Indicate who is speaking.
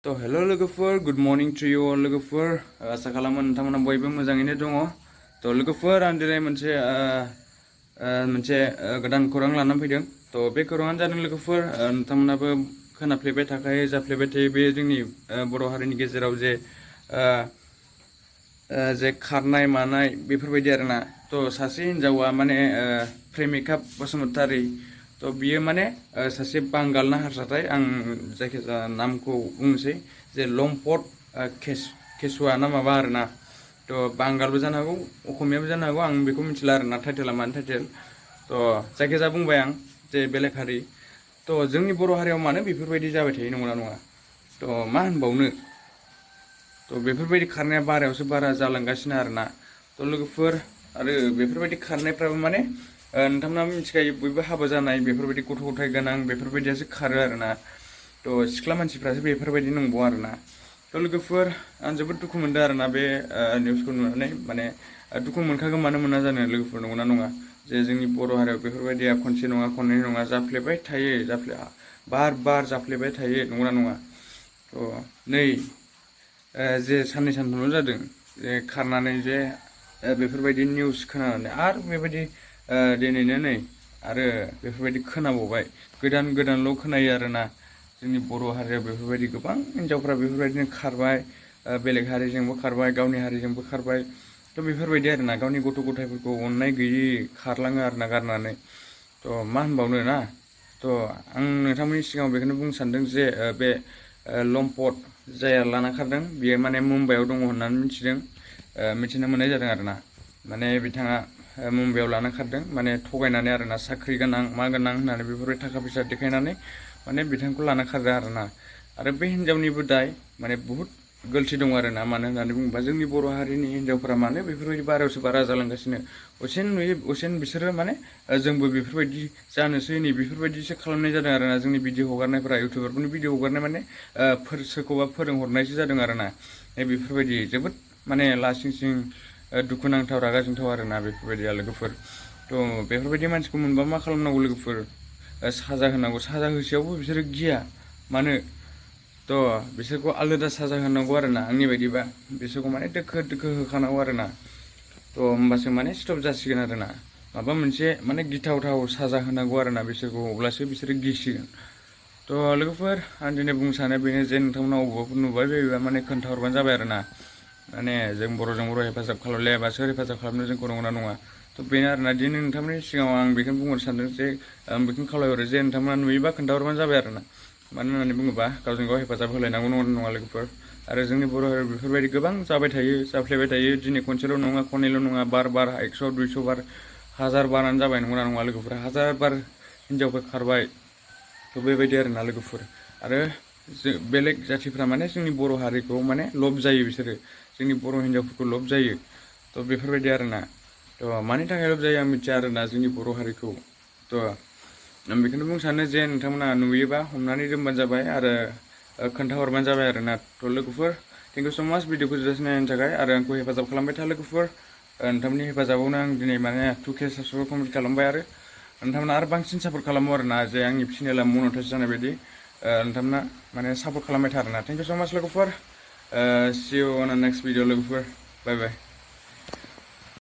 Speaker 1: तो हेलो लोगोफोर good morning to you अल लोगोफोर आसा खालामो नोंथांमोना बयबो मोजाङैनो दङ तो लोगोफोर आं दिनै मोनसे गोदान खौरां लानानै फैदों तो बे खौराङानो जादों लोगोफोर नोंथांमोनाबो खोनाफ्लेबाय थाखायो जाफ्लेबाय थायो बे जोंनि बर' हारिनि गेजेराव जे खारनाय मानाय बेफोरबायदि आरोना तो सासे हिनजावा माने प्रेमिका बसुमतारी तो बियो माने सासे बांगालना हारसाथाय आं जायखिजाया नामखौ बुंनोसै जे लम्पट केसुआ ना माबा आरोना तो बांगालबो जानो हागौ असमियाबो जानो हागौ आं बेखौ मिथिला आरोना टाइटेला मानि टाइटेल तो जायखिजाया बुंबाय आं जे बेलेग हारि तो जोंनि बर' हारियाव मानो बेफोरबायदि जाबाय थायो नंगौना नङा तो मा होनबावनो तो बेफोरबायदि खारनाया बारायावसो बारा जालांगासिनो आरोना तो लोगोफोर आरो बेफोरबायदि खारनायफ्राबो माने नोंथांमोना मिथिखायो बयबो हाबा जानाय बेफोरबायदि गथ' गथाय गोनां बेफोरबायदियासो खारो आरोना तो सिख्ला मानसिफ्रासो बेफोरबायदि नंबावा आरोना तो लोगोफोर आं जोबोद दुखु मोनदों आरोना बे निउसखौ नुनानै माने दुखु मोनखागोन मानो मोना जानो लोगोफोर नंगौना नङा जे जोंनि बर' हारियाव बेफोरबायदिया खनसे नङा खननै नङा जाफ्लेबाय थायो बार बार जाफ्लेबाय थायो नंगौना नङा तो नै जे साननै सानथामल' जादों जे खारनानै जे बेफोरबायदि निउस खोनानानै आरो बेबायदि दिनैनो नै आरो बेफोरबायदि खोनाबावबाय गोदानल' खोनायो आरोना जोंनि बर' हारियाव बेफोरबायदि गोबां हिनजावफ्रा बेफोरबायदिनो खारबाय बेलेग हारिजोंबो खारबाय गावनि हारिजोंबो खारबाय तो बेफोरबायदि आरोना गावनि गथ' गथायफोरखौ अननाय गैयि खारलाङो आरोना गारनानै तो मा होनबावनो ना तो आं नोंथांमोननि सिगाङाव बेखौनो बुंनो सानदों जे बे लम्पट जाया लाना खारदों बियो माने मुम्बाइआव दङ होननानै मिथिनो मोननाय जादों आरोना माने बिथाङा मुम्बाइआव लाना खारदों माने थगायनानै आरोना साख्रि गोनां मा गोनां होननानै बेफोरबायदि थाखा फैसा देखायनानै माने बिथांखौ लाना खारदों आरोना आरो बे हिनजावनिबो दाय माने बुहुत गलथि दं आरोना मानो होननानै बुङोबा जोंनि बर' हारिनि हिनजावफोरा मानो बेफोरबायदि बारायावसो बारा जालांगासिनो असेन नुयो असेन बिसोरो माने जोंबो बेफोरबायदि जानोसै नै बेफोरबायदिसो खालामनाय जादों आरोना जोंनि भिडिअ हगारनायफोरा इउटुबारफोरनि भिडिअ हगारनाय माने सोरखौबा फोरोंहरनायसो जादों आरोना बेफोरबायदि जोबोद माने लासिं सिं दुखुनांथाव रागा जोंथाव आरोना बेफोरबायदिया लोगोफोर तो बेफोरबायदि मानसिखौ मोनबा मा खालामनांगौ लोगोफोर साजा होनांगौ साजा होसेयावबो बिसोरो गिया मानो तो बिसोरखौ आलादा साजा होनांगौ आरोना आंनि बायदिबा बिसोरखौ माने दोखो होखानांगौ आरोना तो होमबासो माने स्टप जासिगोन आरोना माबा मोनसे माने गिथावथाव साजा होनांगौ आरोना बिसोरखौ अब्लासो बिसोरो गिसिगोन तो लोगोफोर आं दिनै बुंनो सानो बेनो जे नोंथांमोना अबावबाफोर नुबाय बायोबा माने खोन्थाहरबानो जाबाय आरोना माने जों बर'जों बर' हेफाजाब खालामलायाबा सोर हेफाजाब खालामनो जोंखौ नंगौना नङा तो बेनो आरोना दिनै नोंथांमोननि सिगाङाव आं बेखौनो बुंहरनो सानदों जे आं बेखौनो खावलायहरो जे नोंथांमोना नुयोबा खोन्थाहरबानो जाबाय आरोना मानो होननानै बुङोबा गावजों गाव हेफाजाब होलायनांगौ नङा लोगोफोर आरो जोंनि बर' हारियाव बेफोरबायदि गोबां जाबाय थायो जाफ्लेबाय थायो दिनै खनसेल' नङा खननैल' नङा बार 100 200 बार हाजार बारानो जाबाय नंगौना नङा लोगोफोर हाजार बार हिनजावफोर खारबाय तो बेबायदि आरोना लोगोफोर आरो बेलेग जाथिफ्रा माने जोंनि बर' हारिखौ माने लब जायो बिसोरो जोंनि बर' हिनजावफोरखौ लब जायो तो बेफोरबायदि आरोना तो मानि थाखाय लब जायो आं मिथिया आरोना जोंनि बर' हारिखौ तो आं बेखौनो बुंनो सानो जे नोंथांमोना नुयोबा हमनानै दोनबानो जाबाय आरो खोन्थाहरबानो जाबाय आरोना तो लोगोफोर थेंक इउ स' माच भिडिअखौ जोबजासिम नायनायनि थाखाय आरो आंखौ हेफाजाब खालामबाय था लोगोफोर नोंथांमोननि हेफाजाबावनो आं दिनै माने 2K साबस्क्राइब कमप्लिट खालामबाय आरो नोंथांमोना आरो बांसिन सापर्ट खालामो आरोना जे आंनि चेनेला मनेटाइज जानाय बायदि नोंथांमोना माने सापर्ट खालामबाय था आरोना थेंक इउ स' माच लोगोफोर see you on the next video लोगोफोर बाय बाय